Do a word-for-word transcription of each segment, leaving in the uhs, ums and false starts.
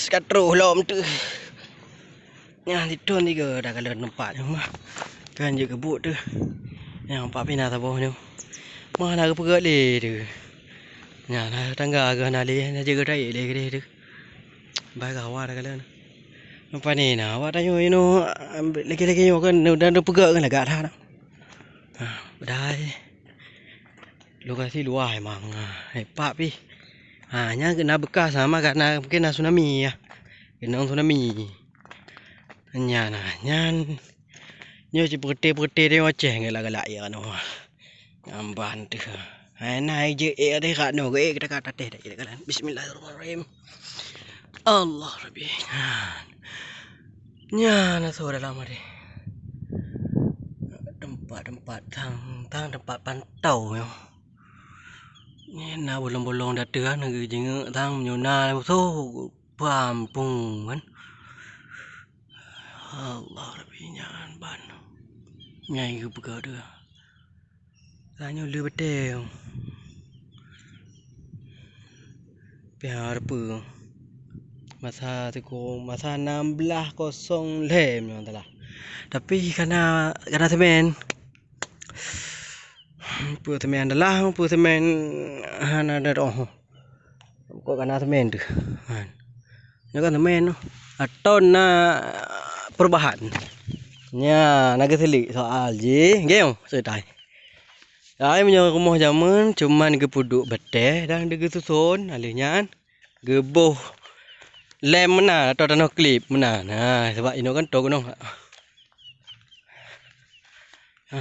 ka troh lom teuh. Nyan sithon tiga dah kalon teumpat nyoe mah. Kan jeuet keu buet teuh. Nyang pat pih na saboh nyoe. Mah na geupeugöt lé teuh. Nyan na tangga geuh na lé, na jeuet geuh taék lé keudeh teuh. Bah gawa dah kalon. Pane na awak tanyoe inoe, lagi-lagi nyoe kan dan peugöt kan lagak that. Ha, padahai lokasi luwah emang. Ha, hebat pih. Ha, nyan keunan beukas sama karena mungkin na tsunami ya. Keunan tsunami. Nyan na, nyan. Nyoe ci peureuté-peureuté nyoe Aceh galak-galak ya keunoe. Nyan ban teuh. Hai na jeuet ék deh kat noe, ék dekat até dah, ék dekat. Bismillahirrahmanirrahim. Allah Rabbi. Nyan na soe dalam tadi. Tempat-tempat tang, tang tempat pantau nyoe. Nyan na bolong-bolong data na geujingeuk tang meunyoe na musoh pampung kan. Allah Rabbi nyan ban. Nyai geupeugah deuh. Tanyoe le batée. Pih hareupeue. Masa siku, masa enam belas kosong lhée meunyoe salah. Tapi kana, kana semen. Peue semen adalah, peue semen hana ada doh. Kok kana semen teuh. Han. Nyoe kan semen tu. Atau na perubahan. Nya, na geuseulik soal jih. Nggih, seutai. Ai meunyoe rumoh jameun cuman geupeuduek batée dan geuseuson, alheuh nyan geuboh lem meunan atau tanoh klip meunan. Ha, sabab inoe kan toe gunong. Ha.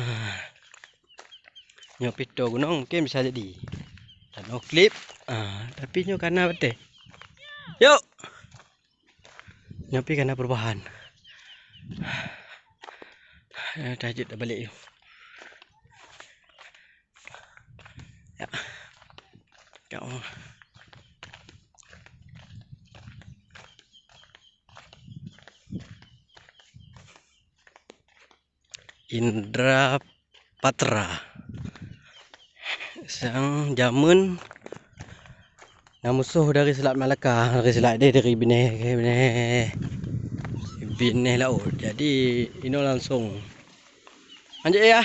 Nyoe pih toe gunong mungkin bisa jadi. Tanoh klip. Ha, tapi nyoe kana batée. Yok. Nyoe pih kana perubahan. Eh, tajeuet dah balik yuk. Ya. Ya Allah. Indra Patra. Sang jameun na musoh dari Selat Malaka, dari Selat deh, dari Bineh, Bineh, Bineh Laut. Jadi inoe langsung. Anjay ya.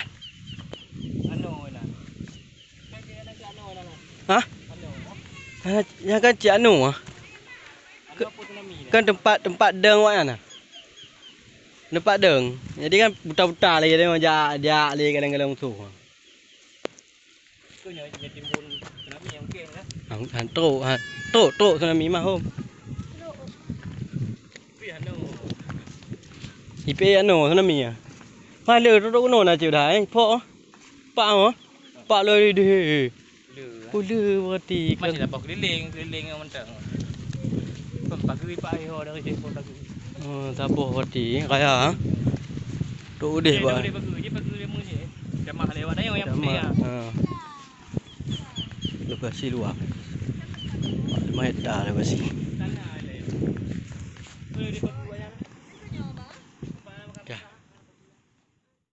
Hah? Hana, nyan kan Cik Anu ah. Ke-, kan tempat, tempat deng awak nyan ah. Tempat deng. Jadi kan buta-buta lagi dia jak, jak lagi kadang-kadang musoh. Tu nyoe, nyoe timbul tsunami mungkin lah. Han, han trok, han trok, trok tsunami mah, Hom. Ipe anu tsunami ya. Mana tu dok na cik dah, eh, pok. Pak oh. Pak loi deh. Pule berarti kan. Masih dapat keliling, keliling yang mentang. Pun pagi Pak Iho dari sini pun pagi. Oh, saboh berarti kaya. Tu udeh, Pak. Dia pagi, dia pagi dia munyi. Jamah lewat dah yang, yang putih ya. Ha. Lokasi luar. Lima hektar lokasi. Tanah dia. Boleh dia